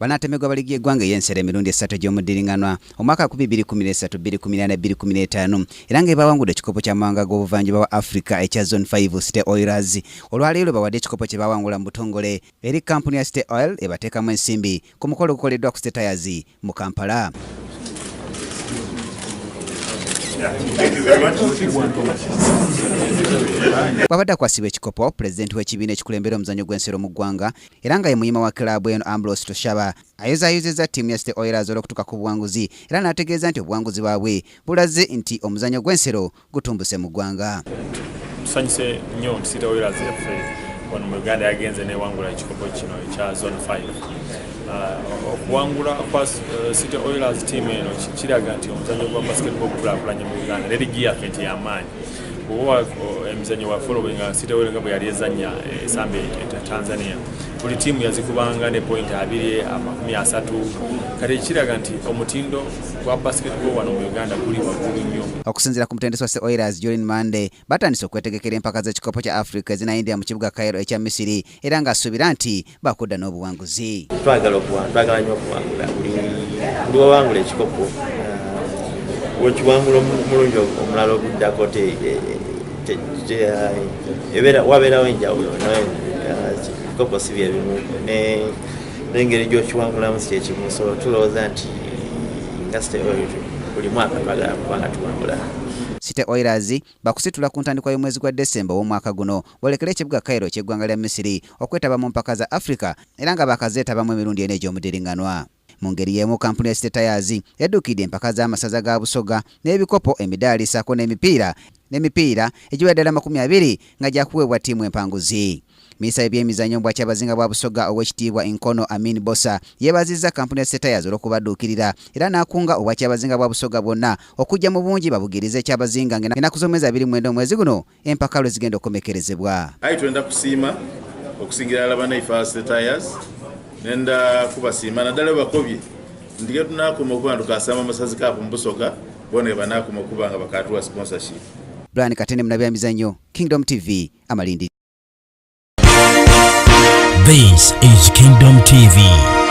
Banaatemegwa ba liigi y'eggwanga ey'ensero emirundi esatu egy'omuddiringanwa omwaka 2013, 2014, 2015 era nga ebawangudde ekikopo ky'amawanga g'obuvanjuba bwa Africa ekya Zone 5 City Oilers. Olwaleero bawadde ekikopo kye bawangula mu butongole eri kkampuni ya City Oil ebateekamu ensimbi ku mukolo ogukoleddwa ku City Tires mu Kampala. Bw'abadde akwasibwa ekikopo, pulezidenti w'ekibiina ekikulembera omuzannyo gw'ensero mu ggwanga era nga ye muyima wa kilaabu eno Ambrose Toshaba ayozaayozezza ttiimu ya City Oilers olw'okutuuka ku buwanguzi era n'ategeeza nti obuwanguzi bwabwe bulaze nti omuzannyo gw'ensero gutumbuse mu ggwanga. Tusanyuse nnyo nti City Oilers yaffe wano mu Uganda yagenze newangula ekikopo kino ekya Zone 5. Okuwangula kwa City Oilers team eno kiraga nti omuzannyo gwa basketball gukulaakulanye mu Uganda ne liigi yaffe nti y'amaanyi. Bw'oba emizannyo wa following City Oilers nga bwe yali ezannya esambe e Tanzania, buli ttiimu yazikubanga ne point 230. Kati kiraga nti omutindo gwa basketball wano mu Uganda guli waggulu nnyo. Okusinziira ku mutendesi wa City Oilers Julian Mande, batandise okwetegekera empaka z'ekikopo kya Africa ezinayindira mu kibuga Cairo ekya Misiri era ng'asuubira nti bakudda n'obuwanguzi. Twagala twagala nnyo okuwangula. Buli wawangula ekikopo, wekiwangula omulundi omulala oguddako, wabeerawo enjawulo. Ebikopo si byebimu, n'engeri gy'okiwangulamu si kyekimu, so tulowooza nti nga City Oil buli mwaka twagala kubanga tuwangula. City Oilers bakusitula ku ntandikwa y'omwezi gwa Desemba ow'omwaka guno boolekere ekibuga Cairo eky'eggwanga lya Misiri okwetaba mu mpaka za Africa era nga bakazeetabamu emirundi ena egy'omuddiringanwa. Mu ngeri y'emu, kampuni ya City Tires edduukidde empaka z'amasaza ga Busoga n'ebikopo, emidaali ssaako n'emipiira egiwera ddala 20 nga gyakuweebwa ttiimu empanguzi. Minisita w'ebyemizannyo mu bwakyabazinga bwa Busoga, Oweekitiibwa Nkono Amin Bosa, yeebazizza kampuni ya City Tires olw'okubadduukirira era n'akunga obwakyabazinga bwa Busoga bwonna okujja mu bungi babugirize ekyabazinga ng'ennaku z'omwezi 29 omwezi guno empaka lwe zigenda okukomekerezebwa. Ayi twenda kusiima okusingira ddala bannaife City Tires. Nenda kubasiima naddala bakobye nti ge tunaakoma okuba nga tukasamba amasazi kaapu mu Busoga, bona banaakoma okuba nga bakatuwa sponsorship. Brian Katende, munabyamizannyo, Kingdom TV, Amalindi. This is Kingdom TV.